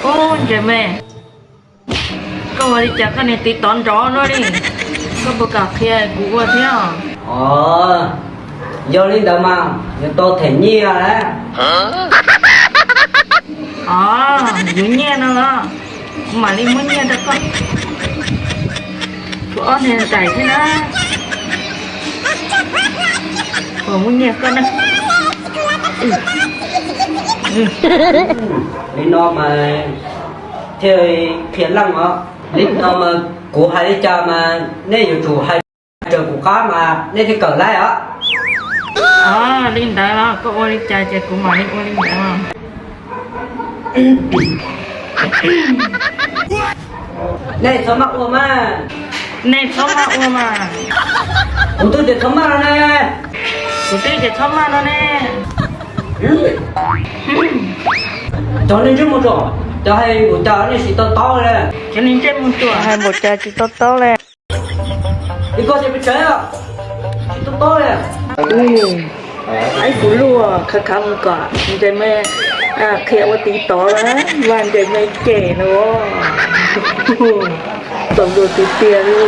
Ub, Ntses me, koj ua li cas koj niag tiv tov nrov no li? Koj puas kam qhia kuv ua thiab? Os, yog li ntawd mas yuav tau them nyiaj lawm. Os, yuav nyiaj no los? Kuv mam li muab nyiaj rau koj. Kuv ob niag nraim thiab na. Kuv muab nyiaj koj na. Li no mas thiaj qhia leej os. Li no mas kuv hais li cas mas nej yuav tsum hais raws kuv qab mas nej thiaj kawm laib os. Os, li ntawd los koj ua li cas ces kuv mam li ua li ntawd. Nej txhob maj ua mas. Nej txhob maj ua mas. Kuv twb tias txhob maj no ne. Kuv twb tias txhob maj no ne. Cov nej ntsej muag tuag, cov hais npaum cas nej tsis to taub li. Cov nej ntsej muag tuag hais npaum cas tsis to taub li. Li koj ces pes tsawg, tsis to taub li. Ib kuv luaj khav khav mus kom Ntses me qhia ua tiv tov lawm, vaj Ntses me cem no. Txaus luag tiag tiag li.